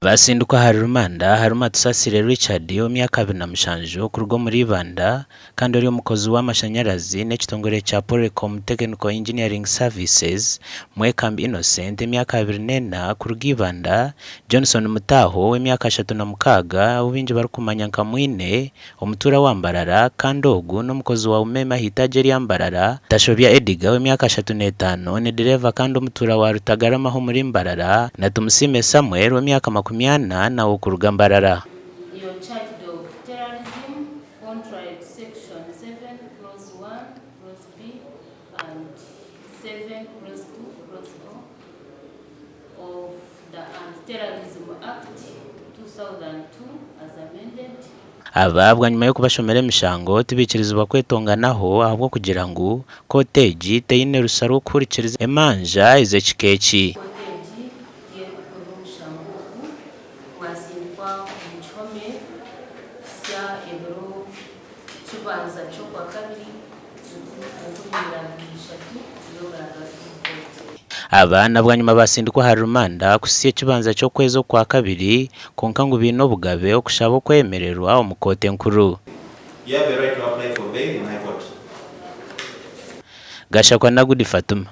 Baasindikwa ahari rumanda harimu Atusasire Richard ow'emyaka 27 okuruga omuri Ibanda kandi ori omukozi w'amashanyarazi n'ekitongore kya Polycom Technical Engineering Services, Mwekambi Innocent emyaka 24 kuruga Ibanda, Johnson Mutaaho ow'emyaka 36 ou baingi barikumanya nka Mwine Omutuura wa Mbarara kandi ogu n'omukozi wa Umeme aha itaagi erya Mbarara, Tashobya Edgar ow'emyaka 35 ni dereeva kandi omutuura wa Rutagarama omuri Mbarara na Tumusiime Samuel ow'emyaka 40 nawe okuruga Mbarara. You're charged of terrorism contrary to section 7 clause 1 clause B and 7 clause 2 clause O of the Anti-Terrorism Act 2002 as amended. Aba bwanyima y'okubashomera emishango tibaikirizibwa kwetonganaho ahabw'okugira ngu kooti egi teine rusa rw'okuhurikiriza emanja ez'ekika eki. Kooti egi tiyo erikuhurira omushango ogu gwasindikwa omu kihome kuhitsya ebiro kibanza ky'okwakabiri 2023 nibwo muragaruka omu kooti. Aba na bwanyima baasindikwa ahari rumanda kuhitsya ekibanja ky'okwezi Okwakabiri kwonka ngu baine obugabe okushaba okwemererwa omu kooti enkuru. You have a right to apply for bail in High Court. Gashakwa Nagudi Fatuma.